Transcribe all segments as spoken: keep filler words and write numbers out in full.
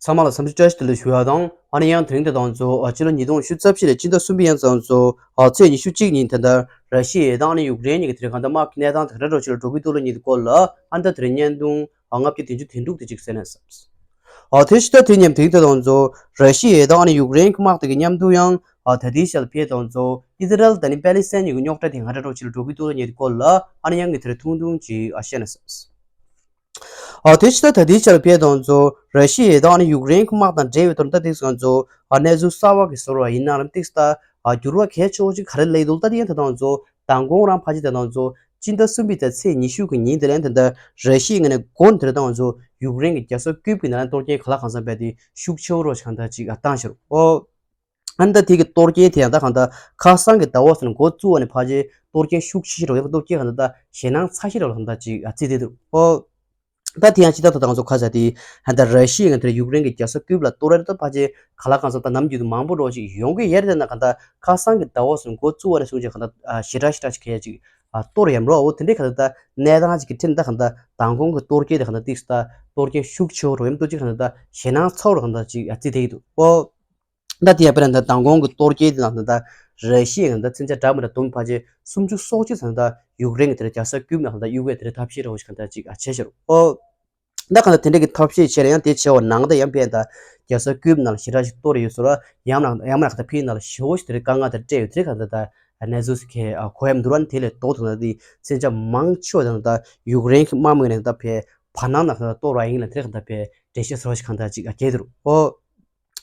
ཚང་མ་ལ་འཚམས་འདྲི་བཀྲ་ཤིས་བདེ་ལེགས་ཞུ་ཡ་དང་། ཨ་ནི་ཡང་དེ་རིང་དེ་དང་གཙོ་བོ་ཕྱི་ལོ་ཉིས་སྟོང་ཉི་ཤུ་རྩ་བཞི་ལོའི་སྤྱི་ཟླ་གསུམ་པའི་ཡང་ཚང་གཙོ་བོ་ཚེས་ཉི་ཤུ་གཅིག་ཉིན་དེ་འདྲ་ར་ཤི་ཡའི་ཡས་དང་ཨ་ནི་ཡུཀ་རེན་གཉིས་ཀྱི་དེ་རིང་གང་ལྟར་དམག་གི་གནས་སྟངས་དེ་ག་འདྲ་འགྲོ་ཕྱིར་འགྲོ་གི་འདུག་ལ་མཉམ་དུ་དེ་རིང་བརྙན་ཐུང་ལྔ་བརྒྱ་བདུན་ཅུ་དོན་དྲུག་དེ་གཅིག་གསན་ན་བསམས། ཨ་དེ་ཕྱི་ཟླ་དེ་མཉམ་དེ་དེ་དང་གཙོ་བོ་ར་ཤི་ཡའི་ཡས་དང་ཨ་ནི་ཡུཀ་རེན་གྱི་དམག་དེ་གི་མཉམ་དུ་ཡང་ཨ་ད་ལྟའི་ཆར་ལ་ཕེབས་དང་གཙོ་བོ་ཨི་ཟི་རལ་དང་ཨ་ནི་པེ་ལི་སི་ཐན་གཉིས་ཀྱི་རྙོག་དྲ་དེ་ག་འདྲ་འགྲོ་ཕྱིར་འགྲོ་གི་འདུག་ལ་མཉམ་དུ་དེ་རིང་ཐུང་ཐུང་ཅིག་ཨ་བཤད་ན་བསམས། ཨ་དེ་ཕྱི་ཟླ་ད་ལྟའི་ཆར་ཕེབས་དང་གཙོ་བོ་ར་ཤི་ཡའི་ཡས་དང་ཨ་ནི་ཡུཀ་རེན་གྱི་དམག་དང་འབྲེལ་བའི་ཐོག་ནས་ད་ཏིག་སང་གཙོ་བོ་ཨ་གནས་ཚུལ་གསར་བ་གི་བཟོ་འདྲ་ཡིན་ན་རམ་ཏིག་ས་ཨ་འགྱུར་བ་གལ་ཆེ་བོ་ཅིག་ག་རེ་སླེབས་འདུག་ད་དེ་ཡང་དེ་དང་གཙོ་བོ་མདང་དགོང་རང་ཕལ་ཆེར་དེ་དང་གཙོ་བོ་སྤྱི་ཟླ་གསུམ་པའི་ཚེས་ཚེས་ཉི་ཤུ་གི་ཉིན་དེ་ལ་ཡང་དེ་འདྲ་ར་ཤི་ཡའི་ངོས་ནས་འགོ་ནས་དེ་དང་གཙོ་བོ་ཡུཀ་རེན་གྱི་རྒྱལ་ས་ཀིབ་ཀྱི་ནང་ལ་གཏོར་སྐྱོན་ག་ལ་གང་འཚམ་བས་དེ་ཤུགས་ཆེ་བོ་རོ་ཞིག་གང་ལྟར་ཅིག་ཨ་བཏང་ཕྱིར་ཨོ། ཨ་ནི་ད་དེ་གི་གཏོར་སྐྱོན་དེ་ཡང་ད་གང་ལྟར་ཁ་སང་གི་ཟླ་བ་ཚོ་ནས་འགོ་བཙུགས་པ་ནས་ཕལ་ཆེར་གཏོར་སྐྱོན་ཤུགས་ཆེ་རུ་ཡང་གཏོར་སྐྱོན་གང་ལྟར་ད་ཞེད་སྣང་ཚ་ཤོས་རུ་གང་ལྟར་ཅིག་བརྩིས་ཏེ་འདུག་ཨོ། ད་དེ་ཡང་ཅི་ལྟར་ད་ང་ཚོ་ཁ་ས་དེ་ཧན་ད་ར་ཤི་ཡ་ང་ཚོའི་ཡུཀ་རེན་གྱི་རྒྱལ་ས་ཀིབ་ལ་གཏོར་རེ་ད་ཕལ་ཆེར་ག་ལ་གང་ས་ད་ནམ་རྒྱུན་དུ་མང་པོ་རོགས་ཅིག་ཡོང་གི་ཡར་དེ་ན་གང་ལྟར་ཁ་སང་གི་ཟླ་བ་ཚོ་ནས་འགོ་བཙུགས་པ་ནས་བཟུང་ཅིག་གང་ལྟར་ཞེ་དྲག་ཞེ་དྲག་ཅིག་ག་ཡ་ཅིག་གཏོར་ཡམ་རོགས་འོ་དེ་འདྲའི་གང་ལྟར་ད་གནས་སྟངས་ཅིག་གི་ཁྲིམས་ད་གང་ལྟར་མདང་དགོང་གི་གཏོར་སྐྱོན་དེ་གང་ལྟར་ཏིག་ས་ད་གཏོར་སྐྱོན་ཤུགས་ཆེ་བོ་རོགས་ཡམ་ཏོ་ཅིག་གང་ལྟར་ད་ཞེད་སྣང་ཚ་བོ་རོགས་གང་ལྟར་ཅིག་བརྩིས་ཏེ་ཡིན་འདུག་ཨོ། ད་དེ་ཡང་དཔེར་ན་ད་མདང་དགོང་གི་གཏོར་སྐྱོན་དེ་ནང་ད་ར་ཤི་ཡའི་ད་མཚོན་ཆ་འདྲ་མི་འདྲ་འདོན་ཕལ་ཆེར་སུམ་ཅུ་སོ་གཅིག་ཙམ་ད་ཡུཀ་རེན་གྱི་དེར་རྒྱལ་ས་ཀིབ་ནང་ད་གཡུག་གའི་དེར་ཐབས་ཤེས་རོགས་ཤིག་གང་ལྟར་ཅིག་བྱས་ཤར་ཨོ། ད་གང་ལྟར་དེ་འདྲ་གི་ཐབས་ཤེས་བྱས་ན་ཡང་དེ་བྱས་པ་ནང་ད་ཡང་དཔེ་ད་རྒྱལ་ས་ཀིབ་ནང་ཞེ་དྲག་ཞིག་གཏོར་ཡོད་ཟེར་བ་ཡང་ན་ཡང་མ་ན་གང་ལྟར་ཕི་ནང་ཞེ་བོ་ཞིག་དེར་དཀའ་ངལ་དེར་སྤྲད་ཡོད་དེ་གང་ལྟར་ད་གནས་ཚུལ་ཞིག་གི་གོ་ཡམ་འདུར་བ་ནི་དེ་ལས་ལྡོག་ཐུབ་ན་དེ་མཚོན་ཆ་མང་ཆེ་བ་དང་ད་ཡུཀ་རེན་གྱི་དམག་མི་ནང་ད་ཕེ་བར་སྣང་ནང་གང་ལྟར་གཏོར་བ་ཡིན་ལ་དེ་གང་ལྟར་ཕེ་འགྲེལ་བཤད་ཟེར་བ་ཞིག་གང་ལྟར་ཅིག་སྐྱེས་འདུག་ཨོ།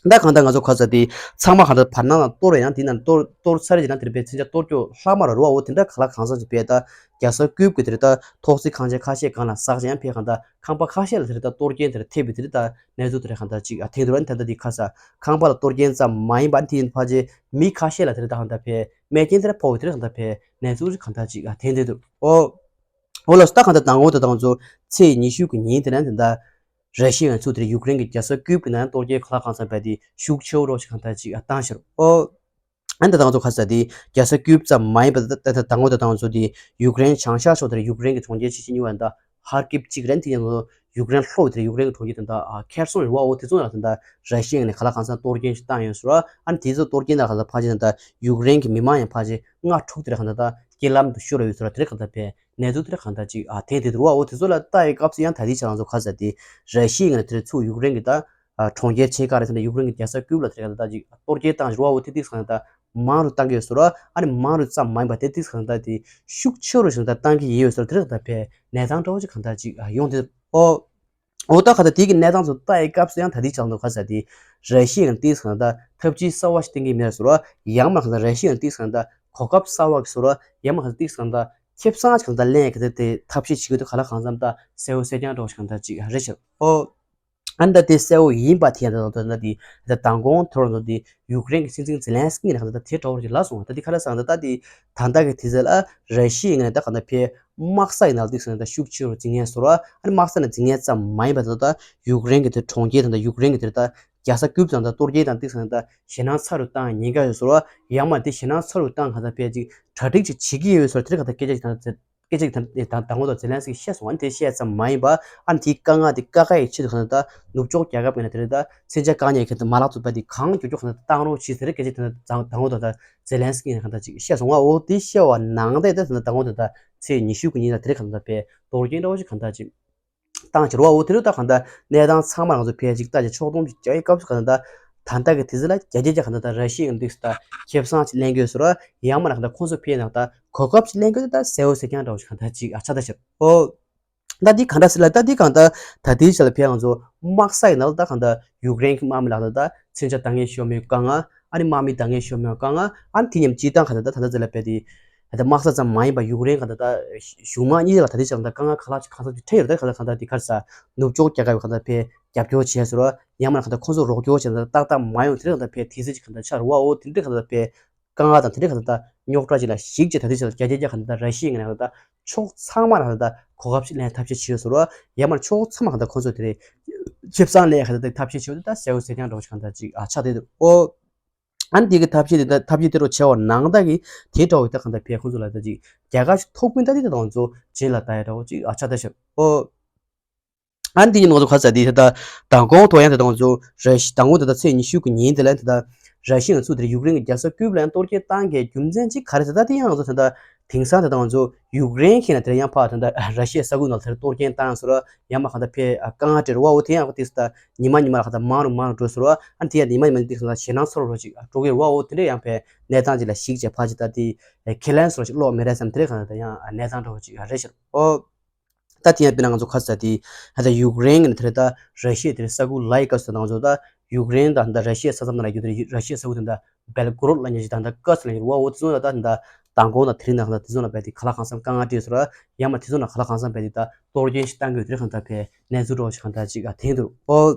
ད་གང་ལྟར་ང་ཚོ་ཁ་ས་དེ་ཚང་མ་གང་ལྟར་བར་སྣང་ལ་གཏོར་བས་ཡང་དེ་ན་གཏོར་གཏོར་ཚར་རྗེས་ན་དེར་བས་མཚོན་ཆ་གཏོར་སྐྱོ་ལྷག་མ་ར་རུ་བ་འོ་དེ་འདྲ་ག་ལ་གང་ས་ཅིག་བས་ད་རྒྱལ་ས་ཀིབ་ཀྱི་དེར་ད་ཐོག་བརྩེགས་ཁང་ཆེན་ཁ་ཤས་གང་ལ་བསགས་ཀྱང་ཕེ་གང་ལྟར་ཁང་པ་ཁ་ཤས་ལ་དེར་ད་གཏོར་སྐྱོན་དེར་ཐེབས་པའི་དེར་ད་གནས་ཚུལ་དེར་གང་ལྟར་ཅིག་ཨ་ཐེངས་དུ་ར་ད་ལྟ་དེ་ཁ་ས་ཁང་པ་ལ་གཏོར་སྐྱོན་ཙམ་མ་ཡིན་པ་དེ་ཡིན་ཕལ་ཆེར་མི་ཁ་ཤས་ལ་དེར་ད་གང་ལྟར་ཕེ་རྨས་སྐྱོན་དེར་ཕོག་པའི་དེར་གང་ལྟར་ཕེ་གནས་ཚུལ་གང་ལྟར་ཅིག་ཨ་ཐེངས་དེ་འདུག་ཨོ། འོ་ལགས་སོ། ད་གང་ལྟར་མདང་དགོང་དེ་དང་ཚོ་ཚེས་ཉི་ཤུ་གི་ཉིན་དེ་ནས་དེ་འདྲ་ར་ཤི་ཡ་ཚུ་དེར་ཡུཀ་རེན་གྱི་རྒྱལ་ས་ཀིབ་ཀྱི་ནང་གཏོར་སྐྱོན་ག་ལ་གང་འཚམ་བས་དེ་ཤུགས་ཆེ་བོ་རོགས་ཤིག་གང་ལྟར་ཅིག་བཏང་ཤར་ཨོ། ཨ་ནི་ད་དང་ཚོ་ཁ་ས་དེ་རྒྱལ་ས་ཀིབ་ཙམ་མ་ཡིན་པ་ད་ད་དང་པོ་ད་དང་ཚོ་དེ་ཡུཀ་རེན་བྱང་ཤར་ཕྱོགས་དེར་ཡུཀ་རེན་གྱི་གྲོང་ཁྱེར་ཆེ་ཆེ་གཉིས་པ་ད་ཧར་ཀིབ་གཅིག་རེད། དེ་ཡང་ཡུཀ་རེན་ལྷོ་དེར་ཡུཀ་རེན་གྱི་གྲོང་ཁྱེར་དེ་ད་ཁེར་སོང་རེད་བ། འོ་དེ་ཚོ་ལ་ད་ད་ར་ཤི་ཡ་ནས་ག་ལ་གང་འཚམ་གཏོར་སྐྱོན་ཞིག་བཏང་ཡོད་ཟེར་བ། ཨ་ནི་དེ་ཚོ་གཏོར་སྐྱོན་ད་ག་ལ་ཕལ་ཆེར་ད་ཡུཀ་རེན་གྱི་མི་མང་ཡང་ཕལ་ཆེར་ལྔ་དྲུག་དེར་གང་ད་ད་རྐྱེན་ལམ་དུ་ཤོར་ཡོད་ཟེར་བ། དེར་གང་ད་བས་གནས་ཚུལ་དེར་གང་ད་ཅིག་ཨ་ཐེངས་དེ་དུ་རུ་བ། འོ་དེ་ཚོ་ལ་ལྟ་ཡི་སྐབས་སུ་ཡང་ད་དེ་ཆ་ལང་ཚོ་ཁ་ས་དེ་ར་ཤི་ཡ་ནས་དེར་ཚུགས་ཡུཀ་རེན་གྱི་ད་ཨ་གྲོང་ཁྱེར་ཆེ་ཁག་རེད་ཟེར་ན་ཡུཀ་རེན་གྱི་རྒྱལ་ས་ཀིབ་ལ་དེར་གང་ད་ད་ཅིག་གཏོར་སྐྱོན་བཏང་ཞུ་བ། འོ་དེ་དེ་གང་ད་མང་རུ་བཏང་གི་ཡོད་ཟེར་བ། ཨ་ནི་མང་རུ་ཙམ་མ་ཡིན་པ་དེ་དེ་གང་ད་དེ་ཤུགས་ཆེ་རུ་ཞིག་ད་བཏང་གི་ཡོད་ཟེར། དེར་གང་ད་བས་གནས་སྟངས་འདྲ་བོ་ཅིག་གང་ད་ཅིག་ཨ་ཡོང་དེ་ཨོ། འོ་ད་ག་ད་དེ་གི་གནས་སྟངས་ཚོ་ལྟ་ཡི་སྐབས་སུ་ཡང་ད་དེ་ཆ་ལང་ཚོ་ཁ་ས་དེ་ར་ཤི་ཡ་ནས་དེ་གང་ད་ཐབས་ཇུས་གསར་བ་ཞིག་བཏིང་གི་མེད་ཟེར་བ། ཡང་མ་གང་ད་ར་ཤི་ཡ་ནས་དེ་གང་ད་གོ་སྐབས་གསར་བ་གི་ཟེར་བ། ཡང་མ་གང་ད་དེ་གང་ད་ཁེ་བཟང་ཅིག་གང་ད་ལེན་གི་དེ་དེ་ཐབས་ཤེས་བྱེད་ཀྱི་འདུག་ག་ལ་གང་འཚམ་ད་གསལ་བོ་གསལ་རྐྱང་འདྲ་བོ་ཞིག་གང་ད་ཅིག་རེད་ཤག་ཨོ། ཨ་ནི་ད་དེ་གསལ་བོ་ཡིན་པ་དེ་ཡང་ད་ད་ད་དེ་ད་མདང་དགོང་ཐོར་ད་དེ་ཡུཀ་རེན་གྱི་སྲིད་འཛིན་ཛེ་ལན་སི་ཀི་ནས་གང་ད་ད་དེ་འདྲ་བོ་ཞིག་ལབ་སོང་བ། ད་དེ་ག་ལ་སང་ད་ད་དེ་ད་ལྟ་གི་དུས་ཚོད་ལ་ར་ཤི་ཡ་ནས་ད་གང་ད་ཕེ་དམག་ས་ཡི་ནང་ལ་དེ་གང་ད་ཤུགས་ཆེ་རུ་འཛིང་ངན་ཟེར་བ། ཨ་ནི་དམག་ས་ནས་འཛིང་ངན་ཙམ་མ་ཡིན་པ་ད་ད་ཡུཀ་རེན་གྱི་དེ་གྲོང་ཁྱེར་དང་ད་ཡུཀ་རེན་གྱི་དེ་ད་རྒྱལ་ས་ཀིབ་དང་ད་གཏོར་སྐྱོན་དང་དེ་གང་ད་ཞེད་སྣང་ཚ་རུ་བཏང་ཉེན་ཁ་ཡོད་ཟེར་བ། ཡང་མ་དེ་ཞེད་སྣང་ཚ་རུ་བཏང་གང་ད་ཕལ་ཅིག་གྲ་སྒྲིག་ཅིག་བྱེད་ཀྱི་ཡོད་ཟེར། དེ་གང་ད་སྐད་ཆ་ཅིག་ད་སྐད་ཆ་ཅིག་ད་ད་ངོ་ད་ཛེ་ལན་སི་ཀི་བཤད་སོང་བ། ཨ་ནི་དེ་བཤད་ཙམ་མ་ཡིན་པ་ཨ་ནི་དེའི་དཀའ་ངལ་དེ་བཀག་ཁ་ཡི་ཆེད་དུ་གང་ད་ནུབ་ཕྱོགས་རྒྱལ་ཁབ་ཀྱི་ནས་དེ་རེད་ད་མཚོན་ཆ་བཀག་ཉར་གྱི་དེ་མ་ལག་ཚོ་པ་དེ་གང་མགྱོགས་མགྱོགས་གང་ད་བཏང་རོགས་བྱེད་ཟེར་སྐད་ཆ་དེ་ད་ད་ངོ་ད་ད། ཛེ་ལན་སི་ཀི་ཡིས་གང་ལྟར་ཅིག་བཤད་སོང་བ། འོ་དེ་བཤད་པ་ནང་བཞིན་ད་ད་ད་ངོ་ད་ད་ཚེས་ཉི་ཤུ་གི་ཉིན་ལ་དེ་རིང་གང་ལྟར་བས་གཏོར་སྐྱོན་འདྲ་བོ་ཞིག་གང་ལྟར་ཅིག་བཏང་ཕྱིར་བ། འོ་དེ་རིང་ད་གང་ལྟར་གནས་སྟངས་ཚང་མ་ང་ཚོ་ཕལ་ཆེར་ཅིག་ལྟ་ཅིག་ཕྱོགས་བསྡོམས་ཅིག་བྱ་བའི་སྐབས་སུ་གང་ལྟར་ད་ལྟ་གི་དུས་ཚོད་ལ་རྒྱ་རྒྱ་རྒྱ་གང་ལྟར་ད་ར་ཤི་ཡའི་འདུག་ད་ཁེ་བཟང་ཅིག་ལེན་དགོས་ཟེར་བ། ཡང་མིན་ན་གང་ལྟར་ཁོང་ཚོ་ཕལ་ཆེར་ད་གོ་སྐབས་ཅིག་ལེན་དགོས་ད་གསལ་བོ་གསལ་རྐྱང་འདྲ་བོ་ཞིག་གང་ལྟར་ཅིག་ཨ་ཆགས་ད་ཕྱིར། འོ། ད་འདི་གང་འདྲ་ཟེར་ལ་ད་འདི་གང་ལྟར་ད་ལྟའི་ཆ་ལ་ཕལ་ང་ཚོ་དམག་ས་ཡི་ནང་ལ་ད་གང་ལྟར་ཡུཀ་རེན་གྱི་དམག་མི་ལ་ད་ད་མཚོན་ཆ་འདང་ངེས་ཤོར་མེད་དཀའ་ངལ། ཨ་ནི་དམག་མི་འདང་ངེས་ཤོར་མེད་དཀའ་ངལ། ཨ་ནི་དེ་མཉམ་སྤྱིར་བཏང་གང་ལྟར་ད་ད་ལྟ་ཟེར་ལ་བས་དེ་ད་ལྟ་དམག་ས་ཙམ་མ་ཡིན་པར་ཡུཀ་རེན་གང་ལྟར་ད་གཞུང་དམངས་གཉིས་ལ་ད་ལྟའི་ཆ་ལ་ད་དཀའ་ངལ་ག་ལ་གང་ས་ཅིག་འཕྲད་ཡོད་རེད། ད་གང་ལྟར་གང་ལྟར་དེ་ག་རེ་ཟ་ནུབ་ཕྱོགས་རྒྱལ་ཁབ་གང་ལྟར་བས་རྒྱབ་སྐྱོར་བྱས་ཟེར་བ། ཡང་མིན་ན་གང་ལྟར་ཁོང་ཚོ་རོགས་སྐྱོར་བྱས་ན་ཏག་ཏག་མ་ཡོང་དེ་རིང་གང་ལྟར་བས་དུས་ཚོད་ཅིག་གང་ལྟར་ཆགས་རེད་བ། འོ་དེ་འདྲའི་གང་ལྟར་བས། དཀའ་ངལ་དང་དེ་འདྲའི་གང་ལྟར་རྙོག་དྲ་ཅིག་ལ་གཞིགས་བྱས་ད་ལྟའི་ཆར་རྒྱ་རྒྱ་རྒྱ་གང་ལྟར་ར་ཤི་ཡའི་ངོས་ནས་གང་ལྟར་ཕྱོགས་ཚང་མ་ལ་གང་ལྟར་གོ་སྐབས་ཤིག་ལེན་ཐབས་ཤེས་བྱེད་ཟེར་བ། ཡང་མིན་ཕྱོགས་ཚང་མ་གང་ལྟར་ཁོང་ཚོས་དེ་རེད་ཁེ་བཟང་ལེན་གང་ལྟར་ཐབས་ཤེས་བྱེད་དེ་ད་གསལ་བོ་གསལ་རྐྱང་འདྲ་བོ་ཞིག་གང་ལྟར་ཅིག་ཨ་ཆགས་བསྡད་འདུག་ཨོ། ཨ་ནི་དེ་གི་ཐབས་ཤེས་དེ་ད་ཐབས་ཤེས་དེ་རུ་བྱས་པ་ནང་ལྟར་གི་དེ་འདྲ་བོ་ད་གང་ལྟར་བས་ཁོང་ཚོ་ལ་ད་ཅིག་རྒྱལ་ཁ་ཞིག་ཐོབ་ཀུན་ད་དེ་ད་ང་ཚོ་རྗེས་ལ་ད་ཡ་འདྲ་བོ་ཅིག་ཨ་ཆགས་ད་ཤག་ཨོ། ཨ་ནི་དེ་ཡིན་ང་ཚོ་ག་ས་དེ་ད་ལྟ་མདང་དགོང་ཐོག་ཡང་ད་ལྟ་ང་ཚོ་ར་ཤི་མདང་དགོང་ད་ལྟ་ཚེས་ཉི་ཤུ་གི་ཉིན་དེ་ལ་ད་ལྟ་ར་ཤི་ཡ་ཚུགས་དེར་ཡུཀ་རེན་གྱི་རྒྱལ་ས་ཀིབ་ལ་ཡང་གཏོར་སྐྱོན་བཏང་གི་རྒྱུ་མཚན་གཅིག་ག་རེ་ཟེར་ད་དེ་ཡང་ང་ཚོ་ད་ལྟ་དེང་སང་ད་ལྟ་ང་ཚོ་ཡུཀ་རེན་གྱི་ནང་དེར་ཡང་ཕར་ད་ལྟ་ར་ཤི་ཡའི་ས་ཁུལ་ནང་དེར་གཏོར་སྐྱོན་བཏང་ཟེར་བ་ཡང་མ་གང་ད་ཕེ་དཀའ་ངལ་འཕྲད་བ་འོ་དེ་ཡང་ཁོ་དེ་ད་ཉི་མ་ཉི་མ་ལ་གང་ད་མང་རུ་མང་རུ་འགྲོ་ཟེར་བ་ཨ་ནི་དེ་ཡང་ཉི་མ་ཉི་མ་ལ་དེ་ད་ཞེད་སྣང་ཚ་རུ་རུ་ཅིག་འགྲོ་གི་རེད་བ་འོ་དེ་འདྲ་ཡང་ཕེ་གནས་སྟངས་ཅིག་ལ་གཞིགས་བྱས་ཕར་ཅིག་ད་དེ་ཁས་ལེན་ཟེར་བ་ཅིག་ཀློག་མི་རེད་བསམ་དེ་རེད་གང་ད་ཡང་གནས་སྟངས་འདྲ་བོ་ཅིག་རེད་ཤག་འོ། ད་དེ་ཡང་དཔེར་ན་ང་ཚོ་ཁ་ས་དེ་ད་ཡུཀ་རེན་གྱི་ནི་དེ་རེད་ད་ར་ཤི་ཡ་དེ་རེད་ས་ཁུལ་ལ་ཡི་ཀ་སོ་ད་ང་ཚོ་ད་ཡུཀ་རེན་དང་ད་ར་ཤི་ཡའི་ས་མཚམས་ནང་ལ་ཡོད་དེ་ར་ཤི་ཡའི་ས་ཁུལ་དེ་ད་བེལ་གོ་རོད་ལ་ཉེ་ཞིག་ད་ད་ཀ་སི་ལ་ཡོད་ར་བ་འོ་དེ་ཚོ་ལ་ད་ད་མདང་དགོང་ད་དེ་རིང་ནང་ད་དེ་ཚོ་ལ་བས་དེ་ག་ལ་གང་འཚམ་དཀའ་ངལ་འཕྲད་སོ་ར་ཡང་མ་དེ་ཚོ་ལ་ག་ལ་གང་འཚམ་བས་དེ་ད་གཏོར་སྐྱོན་ཞིག་བཏང་གི་ཡོད་དེ་རེད་གང་ད་བས་གནས་ཚུལ་འདྲ་བོ་ཞིག་གང་ད་ཅིག་ཨ་ཐེངས་འདུག་ཨོ།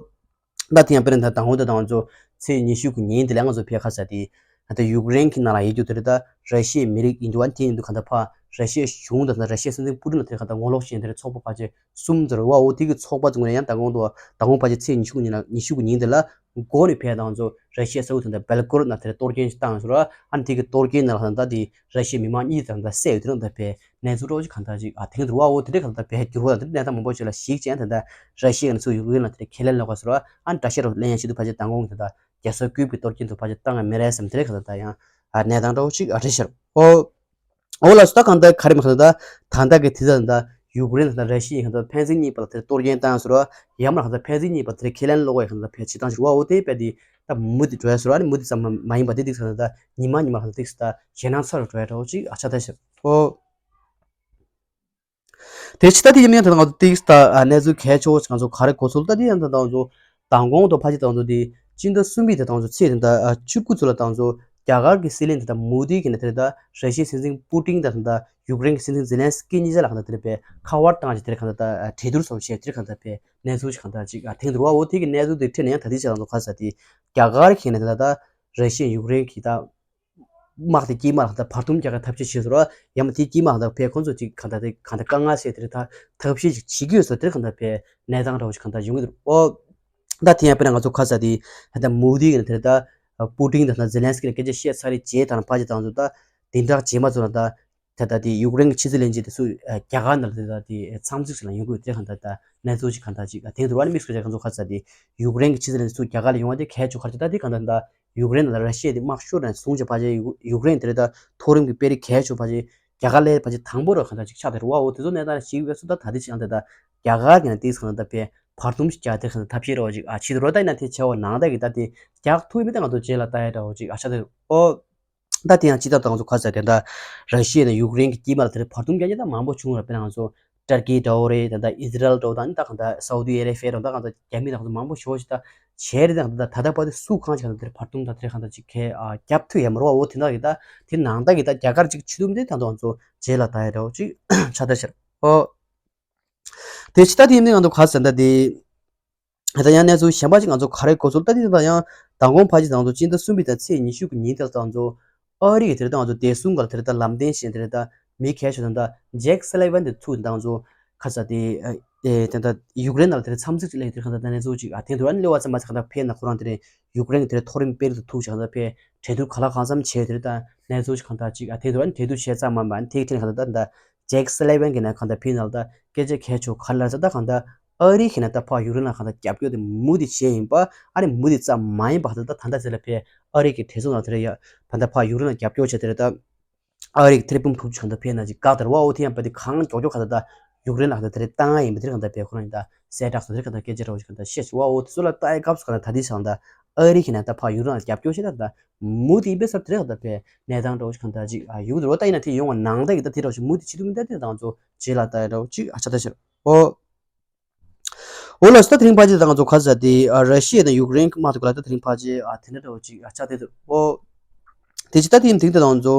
ད་དེ་ཡང་དཔེར་ན་ད་དང་པོ་ད་ང་ཚོ་ཚེས་ཉི་ཤུ་གི་ཉིན་དེ་ལ་ང་ཚོ་ཕེབས་ཁ་ས་དེ་ད་ལྟ་ཡུཀ་རེན་གྱི་ནང་ལ་ཡོད་རྒྱུ་དེ་རེད་ད་ར་ཤི་ཡའི་མི་རིགས་ཡིན་རྒྱུ་ཨ་ནི་དེ་ཡིན་འདུག་ག་ད་ཕ་ར་ཤི་ཡའི་གཞུང་དང་ད་ར་ཤི་ཡའི་སྲིད་འཛིན་པུ་ཏིན་ལ་དེ་ག་ད་ངོ་ལོག་བྱས་དེ་རེད་ཚོགས་པ་ཕལ་ཆེར་གསུམ་ཙམ་རེད་བ་འོ་དེ་གི་ཚོགས་པ་ཚོ་ངོས་ནས་ཡང་ད་དགོང་དུ་ད་དགོང་ཕལ་ཆེར་ཚེས་ཉི་ཤུ་གི་ཉིན་ལ་ཉི་ཤུ་གི་ཉིན་དེ་ལ་མགོ་ནས་ཕེབས་ད་ང་ཚོ་ར་ཤི་ཡའི་ས་ཁུལ་དེ་ད་བེལ་གོ་རོད་ནང་དེ་རེད་གཏོར་སྐྱོན་ཞིག་བཏང་ཟེར་བ་ཨ་ནི་དེ་གི་གཏོར་སྐྱོན་ནང་ལ་ད་དེ་ར་ཤི་ཡའི་མི་མང་གཉིས་དང་ད་བསད་ཡོད་དེ་རེད་ད་ཕེབས། གནས་ཚུལ་འདྲ་བོ་ཅིག་གང་ལྟར་ཅིག་ཨ་ཐེངས་འདིར་བ་འོ་དེ་འདྲའི་གང་ལྟར་བས་འགྱུར་བ་དང་དེ་འདྲའི་གནས་སྟངས་མང་པོ་ཞིག་ལ་གཞིགས་བྱས་ད་ལྟ་ར་ཤི་ཡ་ནས་ཚུར་ཡུཀ་རེན་ལ་དེ་འདྲའི་ཁས་ལེན་ལོག་ག་ཟེར་བ་ཨ་ནི་འགྲེལ་བཤད་རོགས་ལེན་ཡང་ཞུ་དུས་ཕལ་ཆེར་མདང་དགོང་གི་ད་ལྟ་རྒྱལ་ས་ཀིབ་ཀྱི་གཏོར་སྐྱོན་དུ་ཕལ་ཆེར་བཏང་ཡང་མི་རེད་བསམ་དེ་འདྲའི་གང་ལྟར་ད་ཡང་ཨ་གནས་སྟངས་འདྲ་བོ་ཅིག་ཨ་རེད་ཤག་ཨོ། ཨོ་ལགས་སོ་ད་གང་ལྟར་ག་རེ་མ་གང་ལྟར་ད་ད་ལྟ་གི་དེ་ད་ད་ཡུཀ་རེན་དང་ད་ར་ཤི་ཡ་གང་ལྟར་ཕན་ཚུན་གཉིས་བར་ལ་དེ་གཏོར་སྐྱོན་བཏང་ཟེར་བ་ཡང་མ་གང་ལྟར་ཕན་ཚུན་གཉིས་བར་དེ་ཁས་ལེན་ལོག་ག་གང་ལྟར་ཕལ་ཆེར་བཏང་ཟེར་བ་འོ་དེ་བས་དེ་ད་མུ་མཐུད་འགྲོ་ཡ་ཟེར་བ་ཨ་ནི་མུ་མཐུད་ཙམ་མ་ཡིན་པ་དེ་དེ་གང་ལྟར་ད་ཉི་མ་ཉི་མ་གང་ལྟར་དེ་ད་ཞེད་སྣང་ཚ་རུ་འགྲོ་ཡ་འདྲ་བོ་ཅིག་ཨ་ཆགས་ད་ཤག་ཨོ། དེ་ཕྱི་ད་དེ་ཡིན་ན་ད་ང་ཚོ་ཏིག་ད་གནས་ཚུལ་གལ་ཆེ་བོ་ང་ཚོ་ག་རེ་གོ་ཚུལ་ད་དེ་ཡང་ད་ང་ཚོ་མདང་དགོང་དུ་ཕ་ཆེ་ད་ང་ཚོ་དེ་སྤྱི་ཟླ་གསུམ་པའི་དེ་ད་ང་ཚོ་ཚེས་དེ་ད་བཅུ་དགུ་ཚོ་ལ་ད་ང་ཚོ་རྒྱ་གར་གྱི་སྲིད་བློན་དེ་ད་མོ་དི་གི་ནས་དེ་ད་ར་ཤི་ཡའི་སྲིད་འཛིན་པུ་ཏིན་དང་དེ་ད་ཡུཀ་རེན་གྱི་སྲིད་འཛིན་ཛེ་ལན་སི་ཀི་གཉིས་ཆ་ལ་གང་ལྟར་དེ་རེད་པས་ཁ་པར་བཏང་བྱས་དེ་རེད་གང་ལྟར་ད་གྲོས་བསྡུར་སོགས་བྱས་དེ་རེད་གང་ལྟར་པས་གནས་ཚུལ་ཞིག་གང་ལྟར་ཅིག་ཐེངས་དུ་བ་འོ་དེ་གི་གནས་ཚུལ་དེ་ཁྲིད་ནས་ཡང་ད་དེ་ཆ་ལ་ང་ཚོ་ག་ས་དེ་རྒྱ་གར་གི་ནས་དེ་ད་ད་ར་ཤི་ཡ་ཡུཀ་རེན་གྱི་ད། དམག་དེ་དཀྱིལ་མ་ལ་ད་བར་འདུམ་རྒྱག་གི་ཐབས་ཤེས་བྱེད་ཟེར་བ་ཡང་མ་དེ་དཀྱིལ་མ་ལ་ད་ཕའི་ཁོང་ཚོ་ཅིག་གང་ལྟར་དེ་གང་ལྟར་དཀའ་ངལ་སེལ་དེ་རེད་ད་ཐབས་ཤེས་ཅིག་བྱེད་ཀྱི་ཡོད་ཟེར་དེ་རེད་གང་ལྟར་ཕའི་གནས་སྟངས་འདྲ་བོ་ཞིག་གང་ལྟར་ཡོང་གི་འདུག་ཨོ། ད་དེ་ཡང་དཔེར་ན་ང་ཚོ་ཁ་ས་དེ་ད་མོ་དི་གི་ནས་དེ་རེད་ད་པུ་ཏིན་དང་ད་ཛེ་ལན་སི་ཀི་ལ་སྐད་ཆ་བཤད་ཚར་རེད་རྗེས་ད་ཕ་ཅིག་ད་ང་ཚོ་ད་དེ་འདྲ་རྗེས་མ་ཚོ་ལ་ད་ད་ད་དེ་ཡུཀ་རེན་གྱི་ཕྱི་སྲིད་བློན་ཆེན་དེ་ཚོ་རྒྱ་གར་ནང་ལ་དེ་ད་དེ་འཚམས་གཟིགས་ཤིག་ལ་ཡོང་གི་ཡོད་དེ་གང་ལྟར་ད་གནས་ཚུལ་ཅིག་གང་ལྟར་ཅིག་དེང་དུ་ར་ནི་དམིགས་སུ་བྱས་ང་ཚོ་ཁ་ས་དེ་ཡུཀ་རེན་གྱི་ཕྱི་སྲིད་བློན་ཆེན་ཚོ་རྒྱ་གར་ལ་ཡོང་བ་དེ་གལ་ཆེ་ག་རེ་ད་དེ་གང་ལྟར་ད། ཡུཀ་རེན་ལ་ར་ཤི་ཡ་དེ་དམག་ཤོར་ནས་བཟུང་བྱས་ཕལ་ཆེར་ཡུཀ་ཡུཀ་རེན་དེ་རེད་ད་མཐོ་རིམ་གྱི་དཔོན་རིགས་གལ་ཆེ་ཕལ་ཆེར་རྒྱ་གར་ལ་ཕལ་ཆེར་དང་པོ་ར་གང་འདྲ་ཅིག་ཆགས་དེ་རེད་བ་འོ་དེ་ཚོ་གནས་སྟངས་ཞིག་བས་སུ་ད་ད་དེ་ཅིག་ཡང་དེ་ད་རྒྱ་གར་གྱི་ནང་དེ་གང་ད་ཕའི་བར་འདུམ་ཞིག་རྒྱག་དེ་གང་ད་ཐབས་ཤེས་རོགས་ཅིག་ཨ་ཕྱི་དུ་རོ་ད་ཡིན་ན་དེ་བྱས་བ་ནང་ད་གི་ད་དེ་རྒྱག་ཐུབ་ཡིན་མིན་ད་ང་ཚོ་རྗེས་ལ་ལྟ་ཡ་འདྲ་བོ་ཅིག་ཨ་ཆགས་དེ་རེད་འོ། ད་དེ་ཡང་སྤྱི་ཚོགས་དང་ཚོ་ཁ་ས་དེ་འདྲ་ར་ཤི་ཡ་ནས་ཡུཀ་རེན་གྱི་དཀྱིལ་མ་ལ་དེ་འདྲ་བར་འདུམ་རྒྱག་རྒྱུ་ད་མང་པོ་བྱུང་ར་དཔེར་ན་ང་ཚོ་ཏར་ཀི་འདྲ་བོ་རེད་ད་ལྟ་ཨི་ཟི་རལ་འདྲ་བོ་དང་ནི་ད་གང་ལྟ་སའུ་དི་ཨ་རེ་བྷི་ཡ་དང་ད་གང་ལྟ་རྒྱ་མི་དང་ཚོ་མང་པོ་ཞོག་ཞིག་ད་བྱས་རེད་ད་གང་ལྟ་ད་ལྟ་བར་དུ་སུ་གང་ཞིག་གང་ལྟ་དེར་བར་འདུམ་དང་དེར་གང་ལྟ་ཅིག་གས་རྒྱབ་ཐུབ་ཡ་མ་རོ་བ་འོ་དེ་འདྲ་གི་ད་དེ་ནང་ད་གི་ད་རྒྱ་གར་ཅིག་ཆུ་དུམ་དེ་ད་ང་ཚོ་རྗེས་ལ་ད་ཡ་འདྲ་བོ་ཅིག་ཆགས་ད་ཤར་ཨོ། དེ་ཕྱི་ད་དེ་ཡིན་ནི་ང་ཚོ་ག་ཟེར་ད་དེ། ད་ཡང་གནས་ཚུལ་གཞན་པ་ཅིག་ང་ཚོ་ག་རེ་གོ་ཚུལ་ལྟ་དུས་ད་ཡང་མདང་དགོང་ཕལ་ཆེར་ང་ཚོ་སྤྱི་ཟླ་གསུམ་པའི་ད་ཚེས་ཉི་ཤུ་གི་ཉིན་དེར་ད་ང་ཚོ་ཨ་རི་གི་དེར་ད་ང་ཚོ་བདེ་སྲུང་སྒང་ལ་དེར་ད་ལམ་སྟོན་བྱས་དེར་ད་མི་གལ་ཆེ་ད་ད་ཇེག་སེ་ལི་ཝན་དེ་ཚུགས་ད་ང་ཚོ་ཁ་ས་དེ་ཨེ་དེ་ད་ཡུཀ་རེན་ནང་ལ་དེར་འཚམས་གཟིགས་ཅིག་སླེབས་དེར་ཁ་ད་ད་གནས་ཚུལ་ཅིག་ཨ་དེ་དུ་ཨ་ནི་སླེབས་པ་ཙམ་མ་ཚད་ཁ་ད་ཕེབས་ན་ཁོ་རང་དེ་རེད་ཡུཀ་རེན་གི་དེར་མཐོ་རིམ་དཔོན་རིགས་དེ་ཐུག་བྱས་ཁ་ད་ཕེབས་གྲོས་བསྡུར་ག་ལ་གང་འཚམ་བྱས་དེར་ད་གནས་ཚུལ་ཅིག་གང་ད་ཅིག་ཨ་དེ་དུ་ཨ་ནི་གྲོས་བསྡུར་བྱས་ཙམ་མ་མ་ཨ་ནི་དེ་ཁྲིད་ཁ་ད་ད་ཇེག་སེ་ལི་ཝན་གི་ནས་གང་ད་ཕེབས་ན་ལ་ད་སྐད་ཆ་གལ་ཆེ་ག་རེ་ལ་ཟེར་ད་གང་ད། ཨ་རི་གི་ནས་ད་ཕར་ཡུཀ་རེན་ལ་གང་ལྟར་རྒྱབ་སྐྱོར་དེ་མུ་མཐུད་བྱས་ཡིན་པ་ཨ་ནི་མུ་མཐུད་ཙམ་མ་ཡིན་པ་གང་ལྟར་ད་ད་ལྟ་ཟེར་ལ་ཕེ་ཨ་རི་གི་གྲོས་ཚོགས་ནང་དེ་རེད་ཡ་ད་ལྟ་ཕར་ཡུཀ་རེན་ལ་རྒྱབ་སྐྱོར་བྱས་དེ་རེད་ད་ཨ་རི་གི་ཐེར་འབུམ་དྲུག་ཅུ་གང་ལྟར་ཕེ་ན་ཅིག་བཀག་དེ་རེད་བ་འོ་དེ་ཡང་པ་དེ་གང་མགྱོགས་མགྱོགས་གང་ལྟར་ད་ཡུཀ་རེན་ལ་གང་ལྟར་དེ་རེད་བཏང་ཡིན་པ་དེ་རེད་གང་ལྟར་ཕེ་ཁོ་རང་ཡིན་ད་གསལ་བསྒྲགས་སོགས་དེ་རེད་གང་ལྟར་སྐད་ཆ་རེད་བ་ཅིག་གང་ལྟར་བཤད་ཅིག་བ་འོ་དེ་ཚོ་ལ་ལྟ་ཡི་སྐབས་སུ་གང་ལྟར་ད་དེ་ཆ་གང་ལྟར་ཨ་རི་གི་ནས་ད་ཕར་ཡུཀ་རེན་ལ་རྒྱབ་སྐྱོར་བྱས་ད་ད་མུ་མཐུད་ཡིན་པས་ཟེར་དེ་རེད་གང་ལྟར་ཕེ་གནས་སྟངས་འདྲ་བོ་ཅིག་གང་ལྟར་ཅིག་ཡོང་བ་ནང་ད་ཡིན་ད་དེ་འདྲ་བོ་ཅིག་མུ་མཐུད་བྱེད་ཐུབ་མིན་ད་དེ་ད་ང་ཚོ་རྗེས་ལ་ལྟ་ཡ་འདྲ་བོ་ཅིག་ཨ་ཆགས་ད་ཤར། ཨོ། འོ་ལགས་སོ་ད་དེ་རིང་ཕལ་ཆེར་ད་ང་ཚོ་ག་ཟེར་དེ་ཨ་ར་ཤི་ཡ་དང་ཡུཀ་རེན་གྱི་དམག་དེ་ག་ལ་ད་དེ་རིང་ཕལ་ཆེར་ཨ་དེ་འདྲ་འདྲ་བོ་ཅིག་ཨ་ཆགས་དེ་འདུག་ཨོ། དེ་ཅི་ད་དེ་ཡིན་དེ་རིང་ད་ང་ཚོ་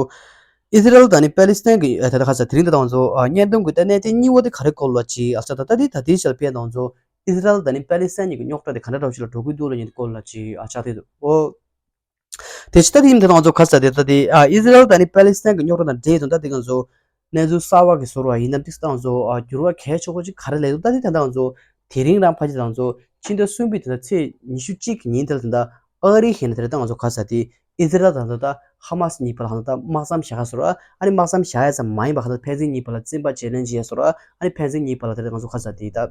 ཨི་སི་རལ་དང་ནི་པེ་ལི་སི་ཐན་གྱི་ཨ་ད་ད་ག་ཟེར་དེ་རིང་ད་ང་ཚོ་ཨ་བརྙན་ཐུང་གི་ད་གནད་དོན་གཉིས་པ་དེ་ག་རེ་སྐོར་ལ་ཅིག་ཨ་ཆགས་ད་ད་དེ་ད་དེ་ཞལ་ཕེ་ད་ང་ཚོ་ཨི་སི་རལ་དང་ནི་པེ་ལི་སི་ཐན་གཉིས་ཀྱི་རྙོག་དྲ་དེ་ག་འདྲ་འདྲ་བོ་ཅིག་ལ་འགྲོ་གི་འདུག་ལ་ཉིན་དེ་སྐོར་ལ་ཅིག་ཨ་ཆགས་དེ་འདུག་ཨོ། དེ་ཕྱི་ད་དེ་ཡིན་དེ་ང་ཚོ་ག་ཟེར་དེ་ད་དེ་ཨ་ཨི་སི་རལ་དང་ནི་པེ་ལི་སི་ཐན་གྱི་རྙོག་དྲ་དང་འབྲེལ་དང་ད་དེ་ང་ཚོ་གནས་ཚུལ་གསར་བ་གི་བཟོ་འདྲ་ཡིན་ནམ་དེ་ད་ང་ཚོ་ཨ་འགྱུར་བ་གལ་ཆེ་ཤོས་ཅིག་ག་རེ་སླེབས་འདུག་ད་དེ་ད་ང་ཚོ་དེ་རིང་རང་ཕལ་ཆེར་ད་ང་ཚོ་ཕྱི་ཟླ་གསུམ་པའི་དེ་ད་ཚེས་ཉི་ཤུ་གཅིག་གི་ཉིན་དེར་དེ་ད་ཨ་རི་གི་ནས་དེ་ད་ང་ཚོ་ག་ཟེར་དེ་ཨི་སི་རལ་དང་ད་ཧ་མ་སི་གཉིས་བར་ལ་ད་དམག་མཚམས་བཞག་བཟོ་འདྲ་ཨ་ནི་དམག་མཚམས་བཞག་ཡ་ཙམ་མ་ཡིན་པ་ག་ད་ཕན་ཚུན་གཉིས་བར་ལ་བཙན་པ་བརྗེ་ལེན་བྱེད་ཡ་བཟོ་འདྲ་ཨ་ནི་ཕན་ཚུན་གཉིས་བར་ལ་དེ་ད་ང་ཚོ་ག་ཟེར་དེ་ད།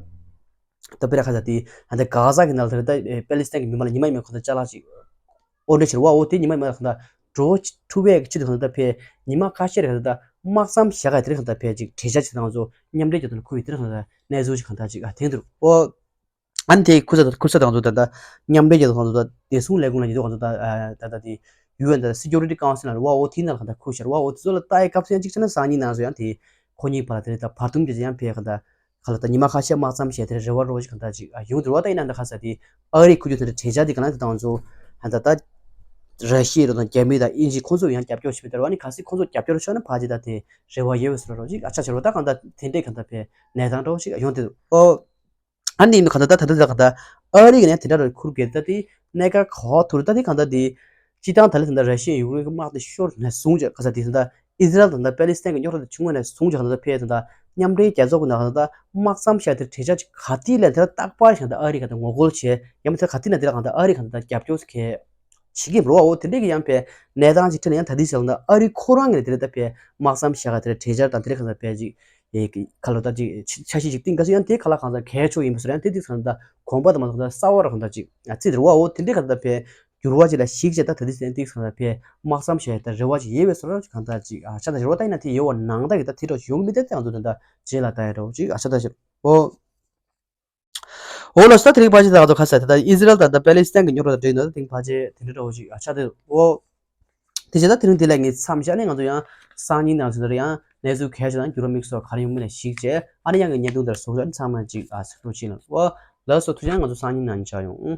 ད་དཔེར་ན་ཁ་ས་དེ་ཧ་ད་གྷ་ཟ་གི་ནང་ལ་ད་ད་པེ་ལི་སི་ཐན་གི་མི་མང་ལ་ཉི་མ་ཉི་མ་གང་ལྟར་ཅ་ལག་ཅིག་དབོར་འདྲེན་བྱེད་རེད་བ། འོ་དེ་ཉི་མ་ཉི་མ་གང་ལྟར་འགྲོ་ཐུབ་པའི་ཆེད་དུ་གང་ལྟར་ཕེ་ཉི་མ་ཁ་ཤས་རེ་གང་ལྟར་དམག་མཚམས་བཞག་ག་དེ་རེ་གང་ལྟར་ཕེ་ཅིག་གྲོས་འཆར་ཅིག་དང་ཚོ་མཉམ་འབྲེལ་རྒྱལ་ཚོགས་ནས་ཁུར་ཡོད། དེ་རེ་གང་ལྟར་གནས་ཚུལ་ཅིག་གང་ལྟར་ཅིག་ཨ་ཐེངས་འདུག་འོ། ཨ་ནི་དེ་ཁུར་ས་ཁུར་ས་དང་ཚོ་ད་ལྟ་མཉམ་འབྲེལ་རྒྱལ་ཚོགས་ཁང་ཚོ་ད་བདེ་སྲུང་ལས་ཁུངས་ལ་ཉེ་དུ་ཁང་ཚོ་ད་ད་ལྟ་དེ་ཡུ་ཨེན་ད་སི་ཀུ་རི་ཊི་ཀའུན་སིལ་ལ་རེད་བ། འོ་དེའི་ནང་ལ་གང་ལྟར་ཁུར་ཤར་བ། འོ་དེ་ཚོ་ལ་ལྟ་ཡི་སྐབས་སུ་ཡང་གཅིག་བྱས་ན་སང་ཉིན་ནང་ཚོ་ཡང་དེ་ཁོ་གཉིས་བར་ལ་དེ་ནས་ད་བར་འདུམ་བྱས་ཡང་ཕེ་གང་ལྟར་ག་ལ་ད་ཉི་མ་ཁ་ཤས་དམག་མཚམས་བཞག་དེ་རེ་བ་རོགས་ཅིག་གང་ལྟར་ཅིག་ཡོང་འདུག་བ། ད་ཡིན་ན་ད་ཁ་ས་དེ་ཨ་རི་ཁུར་རྒྱུ་དེ་འདྲ་གྲོས་འཆར་དེ་གང་ལྟར་དེ་དང་ཚོ་ཧ་ད་ད་ར་ཤི་ཡ་རེད་དང་རྒྱ་མི་དང་དབྱིན་ཇི་ཁོང་ཚོ་ཡང་རྒྱབ་སྐྱོར་བྱེད་མི་དར་བ་ནི་གལ་སྲིད་ཁོང་ཚོ་རྒྱབ་སྐྱོར་ཤོར་ན་ཕལ་ཆེར་ད་དེ་རེ་བ་ཡོད་པའི་བཟོ་འདྲ་རོགས་ཅིག་ཨ་ཆ་བྱེད་རོགས། ད་གང་ལྟར་དེ་འདྲས་གང་ལྟར་ཕེ་གནས་སྟངས་འདྲ་བོ་ཅིག་ཡོང་དེ་འདུག་ཨོ། ཨ་ནི་ཡིན་ནོ་གང་ལྟར་ད་ད་ལྟ་གང་ལྟར་ཨ་རི་གི་ནས་དེ་འདྲ་རུ་ཁུར་གེ་ད་དེ་གནད་འགག་ག་བ་ཐུག་རེད། ད་དེ་གང་ལྟར་དེ་སྤྱི་བཏང་ད་ལྟ་ད་ལྟ་ར་ཤི་ཡ་ཡུཀ་རེན་གི་དམག་དེ་ཤོར་ནས་བཟུང་བྱས་ག་ས་དེ་ད་ལྟ་ཨི་ཟི་རལ་དང་ད་པེ་ལི་སི་ཐན་གི་རྙོག་དྲ་དེ་བྱུང་བ་ནས་བཟུང་བྱས་གང་ལྟར་ཕེ་ད་ལྟ་མཉམ་འབྲེལ་རྒྱལ་ཚོགས་གི་ནང་གང་ལྟར་དམག་མཚམས་བཞག་དེ་གྲོས་འཆར་ཅིག་ག་དུས་ལ་དེ་ལ་རྟག་པར་གང་ལྟར་ཨ་རི་གང་ལྟར་ངོ་རྒོལ་བྱས་ཡང་མིན་ད་ག་དུས་ན་དེ་ལ་གང་ལྟར་ཨ་རི་གང་ལྟར་རྒྱབ་སྐྱོར་གལ་བྱེད་ཀྱི་རེད་བ། འོ་དེ་འདྲས་ཀྱི་ཡང་ཕེ་གནས་སྟངས་ཅིག་འཕྲད་ནས་ཡང་ད་དེ་ཟེར་ན་ཨ་རི་ཁོ་རང་གི་དེ་ལ་ད་ཕེ་དམག་མཚམས་བཞག་ག་དེ་ལ་གྲོས་འཆར་དང་དེ་ལ་གང་ལྟར་ཕེ་ཅིག་ཨེ་ཁ་ལོ་ད་ཅིག་འཆར་གཞི་ཅིག་བཏིང་ག་སུ་ཡང་དེ་ཁ་ལ་གང་ལྟར་གལ་ཆོག་ཡིན་པ་སུ་ཡང་དེ་དེ་གང་ལྟར་གོམ་པ་དང་མ་གང་ལྟར་གསར་བ་ར་གང་ལྟར་ཅིག་ཨ་ཙི་དེ་རེད་བ། འོ་དེ་འདྲས་གང་ལྟར་ཕེ་འགྱུར་བ་ཅིག་ལ་གཞིགས་བྱས་ད་ད་དེ་ཟེར་ན་དེ་གང་ལྟར་ཕེ་དམག་མཚམས་བཞག་ད་རེ་བ་ཅིག་ཡོད་པའི་སུ་ར་གང་ལྟར་ཅིག་ཨ་ཆ་ད་རེ་བ་ད་ཡིན་ན་དེ་ཡོད་བ་ནང་ད་གི་ད་དེ་འདྲ་ཡོང་གི་མི་དེ་དེ་ང་ཚོ་ད་ད་རྗེས་ལ་ད་ཡ་འགྲོ་ཅིག་ཨ་ཆ་ད་ཞིག་འོ། འོ་ལགས་སོ། ད་དེ་རིང་ཕལ་ཆེར་ད་ང་ཚོ་ཁ་ས་ད་ཨི་ཟི་རལ་དང་ད་པེ་ལི་སི་ཐན་གྱི་རྙོག་དྲ་དང་འབྲེལ་ནས་ད་དེ་རིང་ཕལ་ཆེར་དེ་འདྲ་འདྲ་བོ་ཞིག་ཨ་ཆགས་འདུག་འོ། དེ་བྱས་ད་དེ་རིང་འདི་ལ་ངས་མཚམས་བཞག་ནས་ང་ཚོ་ཡང་སང་ཉིན་ནང་ཚུན་ད་ཡང་གནས་ཚུལ་གལ་ཆེ་དང་འགྱུར་བ་དམིགས་སུ་ག་རེ་ཡོང་མིན་ལ་གཞིགས་བྱས་ཨ་ནི་ཡང་གི་བརྙན་ཐུང་དེར་བཟོ་ཞག་ཚང་མ་ཅིག་ཨ་གཟིགས་རོགས་བྱེད་ལ། འོ་ལགས་སོ། ཐུགས་རྗེ་ཆེ། ང་ཚོ་སང་ཉིན་ནང་མཇལ་ཡོང་།